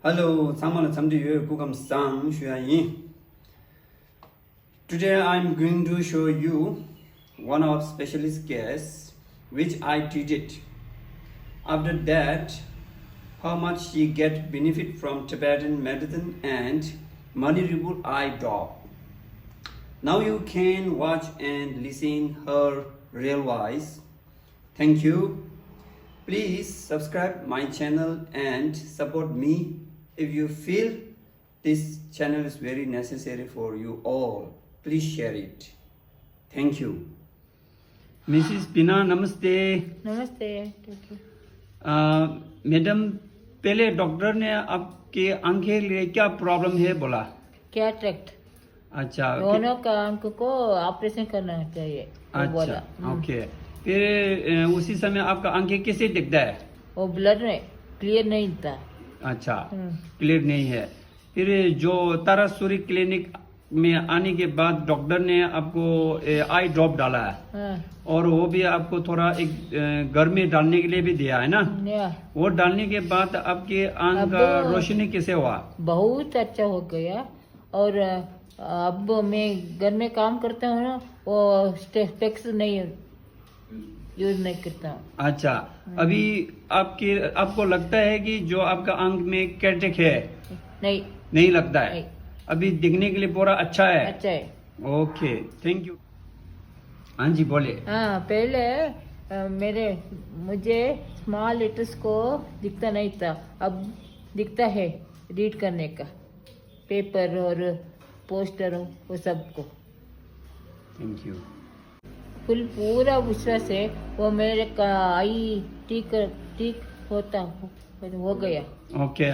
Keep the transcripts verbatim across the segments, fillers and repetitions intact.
Hello, ཚང་མ་ལ་འཚམས་འདྲི་ཡོད། སྐུ་ཁམས་བཟང་ཞུ་ཡ་ཡིན། Today I'm going to show you one of specialist guests which I treated. After that, how much she get benefit from Tibetan medicine and Maniripur eye drop. Now you can watch and listen her real voice. Thank you. Please subscribe my channel and support me if you feel this channel is very necessary for you all. Please share it. Thank you. Missus Pina, नमस्ते। नमस्ते। ठीक है। आ, मैडम, पहले डॉक्टर ने आपके आंखें लिए क्या प्रॉब्लम है बोला? कैटरेक्ट। अच्छा, दोनों का आंख को ऑपरेशन करना चाहिए, वो अच्छा, बोला। हम्म। ओके। फिर, अ, उसी समय आपका आंखें कैसे दिखता है? वो ब्लर में क्लियर नहीं था। अच्छा, हम्म। क्लियर नहीं है। फिर जो तारा सूरी क्लिनिक में आने के बाद डॉक्टर ने आपको, ए, आई ड्रॉप डाला है। हाँ। और वो भी आपको थोड़ा एक, ए, घर में डालने के लिए भी दिया है ना? या। वो डालने के बाद आपके आंख अब का रोशनी कैसे हुआ? बहुत अच्छा हो गया। और, अ, अब मैं घर में काम करता हूँ ना, वो स्टे-, स्पेक्स नहीं यूज़ नहीं करता हूँ। अच्छा, हम्म। अभी आपके, आपको लगता है कि जो आपका आंख में कैटरेक्ट है? नहीं। नहीं लगता है? नहीं। अभी दिखने के लिए पूरा अच्छा है? अच्छा है। Okay, thank you. हाँ जी, बोले। हाँ, पहले, अ, मेरे, मुझे स्मॉल लेटर्स को दिखता नहीं था, अब दिखता है रीड करने का। पेपर और पोस्टर, वो सबको। Thank you. फुल पूरा विश्वास है, वो मेरे का आई ठीक, ठीक होता, हो गया। ओके,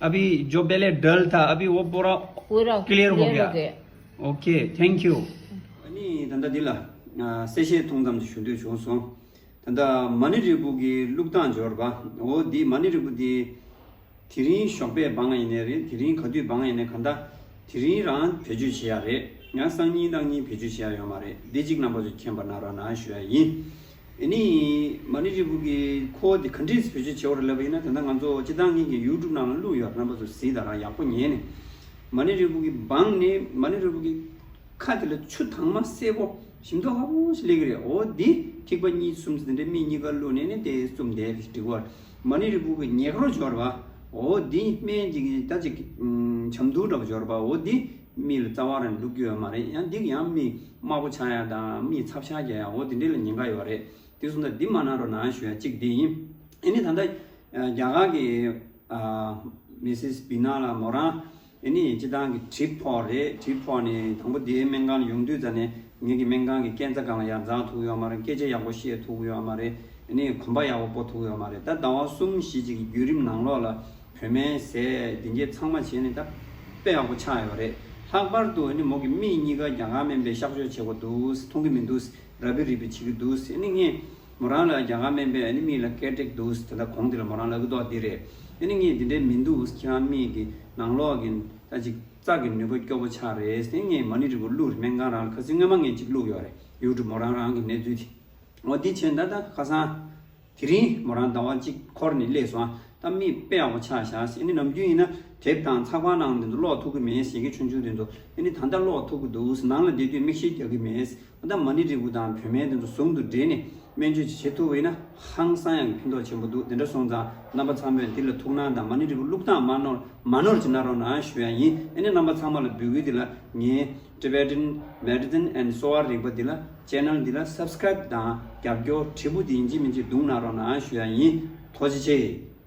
अभी जो पहले डल था, अभी वो पूरा पूरा क्लियर हो क्लियर गया। हो गया। Okay, thank you. अनि ད་ལྟ་འདི་ལ་གསལ་བཤད་ཐུང་ཙམ་ཞུ་འདོད་བྱུང་སོང་། ད་ལྟ་མ་ཎི་རིལ་བུ་གི་བླུགས་སྟངས་འབྱོར་བ། འོ་འདི་མ་ཎི་རིལ་བུ་འདི་དེ་རིང་ཞོགས་པས་སྦང་ཡིན་ནའི་རེད། དེ་རིང་ག་དུས་སྦང་ཡིན་ནའི་ག་ད་དེ་རིང་རང་བེད་སྤྱོད་བྱེད་ཡ་རེད། ཡང་སང་ཉིན་གནངས་ཉིན་བེད་སྤྱོད་བྱེད་ཡ་ཡོད་མ་རེད། འདི་གཅིག་རྣམ་པ་ཚོ་མཁྱེན་པ་གནང་རོགས་གནང་ཞུ་ཡ་ཡིན། ཨ་ནི་མ་ཎི་རིལ་བུ་གི་ཁོ་འདི་ག་འདྲས་བེད་སྤྱོད་བྱེད་འོ་རེད་ལབ་པ་ཡིན་ན། ད་ལྟ་ང་ཚོ་སྤྱི་བཏང་ངེད་ཀྱི་ཡུ་ཊུབ་ནང་ལ་བླུགས་ཡོད། རྣམ་པ་ཚོ་གཟིགས་དང་། རང་ཡག་པོ་ཉན་ནས། མ་ཎི་རིལ་བུ་གི་སྦང་ནས་མ་ཎི་རིལ་བུ་གི་ཁ་དེ་ལ་ཆུ་དྭངས་མ་སེར་པོ་ཞིམ་མདོག་ཁ་པོ་ཞིག་སླེབས་ཀྱི་རེད། འོ་འདི་ཐིགས་པ་གཉིས་གསུམ་ཙམ་དེ་འདྲའི་མིག་གཉིས་ཀ་བླུགས་ནས་ནི་དེ་བཙུམ་བསྡད་འགྲིག་གོ། མ་ཎི་རིལ་བུ་གི་ཉེ་འཁོར་འབྱོར་བ། འོ་འདི་སྨན་གྱི་ད་ཅིག་ཨམ་ཆམ་དུ་འདྲ་པོ་འབྱོར་བ། འོ་འདི་མིག་ལ་རྩ་བ་རང་བླུགས་རྒྱུ་ཡོད་མ་རེད། ཡང་འདི་གི་ཡང་མིག་དམར་པོ་ཆགས་ཡ་དང་མིག་ཚབ་ཤ་རྒྱག་ཡ། འོ་འདི་འདྲའི་ལ་ཉེན་ཁ་ཡོད་རེད། དེ་སོང་ཙང་འདི་མ་གནང་རོགས་གནང་ཞུ་ཡ་གཅིག་འདི་ཡིན། ཨ་ནི་ད་ལྟ་རྒྱ་གར་གྱི་ཨ་མི་སིས་བི་ན་ལ་མོ་རང་ཨ་ནི་སྤྱི་བཏང་གི་གྲིབ་ཕོག་རེད། གྲིབ་ཕོག་ནས་དང་པོ་དེའི་སྨན་ཁང་ལ་ཡོང་དུས་ཙ་ནས་ངེད་ཀྱི་སྨན་ཁང་གི་སྐས་འཛེག་སྒང་ལ་ཡར་འཛེག་ཐུབ་ཀྱི་ཡོད་མ་རེད། སྐད་ཆ་ཡག་པོ་བཤད་ཐུབ་ཀྱི་ཡོད་མ་རེད། ཨ་ནི་གོམ་པ་ཡག་པོ་སྤོ་ཐུབ་ཀྱི་ཡོད་མ་རེད། ད་ཟླ་བ་གསུམ་བཞི་ཅིག་གི་བརྒྱུད་རིམ་ནང་ལོགས་ལ་བོད་སྨན་ཟས་འདི་འདྲའི་ཚང་མ་བྱས་ནས་ད་དཔེ་ཡག་པོ་ཆགས་ཡོད་རེད། ལྷག་པར་དུ་ཨ་ནི་མོ་གི་མིག་གཉིས་ཀ་རྒྱ་གར་སྨན་པས་གཤག་བཅོས་བྱེད་དགོས་འདུག་མཐོང་གི་མི་འདུག་ར་བི་རི་བི་བྱེད་ཀྱི་འདུག་ཨ་ནི་ངས་མོ་རང་ལ་རྒྱ་གར་སྨན་པས་ཨ་ནི་མིག་ལ་ཀེ་ཊེག་འདུག་ད་ལྟ་གོང་དེ་ལ་མོ་རང་ལབ་ཀྱི་འདུག་འདི་རེད། ཨ་ནི་ངས་འདི་འདྲའི་མི་འདུག་ཁྱེད་རང་མིག་གི་ནང་ལོགས་ཀྱི་ད་ཅིག་རྩ་གི་ནུས་པ་སྐྱོ་པོ་ཆགས་རེད་ཟེར། ངས་མ་ཎི་རིལ་བུ་བླུགས་རེད། སྨན་ཁང་རང་ལ་ཁ་སང་སྔོན་མ་ངས་ཅིག་བླུགས་ཡོད་རེད། ཡུ་ཊུབ་མོ་རང་རང་གི་གནས་ཚུལ་དེ། འོ་འདི་བྱས་ད་ད་ཁ་སང་དེ་རིང་མོ་རང་ཟླ་བ་གཅིག་འཁོར་ནས་སླེབས་སོང་། ད་མིག་དཔེ་ཡག་པོ་ཆགས་བཞག་ཟེར། ཨ་ནི་ནམ་རྒྱུན་ཡིན་ན་དེབ་དང་ཚགས་པར་ནང་དེ་ཚོ་ཀློག་ཐུབ་ཀྱི་མེད། ཞལ་གྱི་ཆུང་ཆུང་དེ་ཚོ་ཨ་ནི་ད་ལྟ་ཀློག་ཐུབ་ཀྱི་འདུག་ནང་ལ་བསྡད་དུས་མིག་ཤེལ་རྒྱག་གི་མེད། ད་མ་ཎི་རིལ་བུ་དང་བོད་སྨན་དེ་ཚོ་ཟུང་དུ་འབྲེལ་ནས་སྨན་བཅོས་ཅིག་བྱེད་ཐུབ་པ་ཡིན་ན་ཧང་སང་ཡག་གི་ཕན་ཐོགས་ཆེན་པོ་འདུག་དེ་འདྲ་སོང་ཙང་རྣམ་པ་ཚང་མས་འདི་ལ་ཐུགས་སྣང་དང་མ་ཎི་རིལ་བུ་བླུགས་སྟངས་མ་ནོར་མ་ནོར་ཅིག་གནང་རོགས་གནང་ཞུ་ཡ་ཡིན། ཨ་ནི་རྣམ་པ་ཚང་མ་ལ་འབོད་སྐུལ་འདི་ལ་ངས་Tibetan Medicine and གསོ་བ་རིག་པ་འདི་ལ་ཆེ་ནལ་འདི་ལ་སབ་སི་ཀ་རེབ་དང་རྒྱབ་སྐྱོར་དྲིལ་བུ་འདི་ཡིན་གཅིག་མིན་གཅིག་རྡུང་གནང་རོགས་གནང་ཞུ་ཡ་ཡིན། ཐུགས་རྗེ་ཆེ།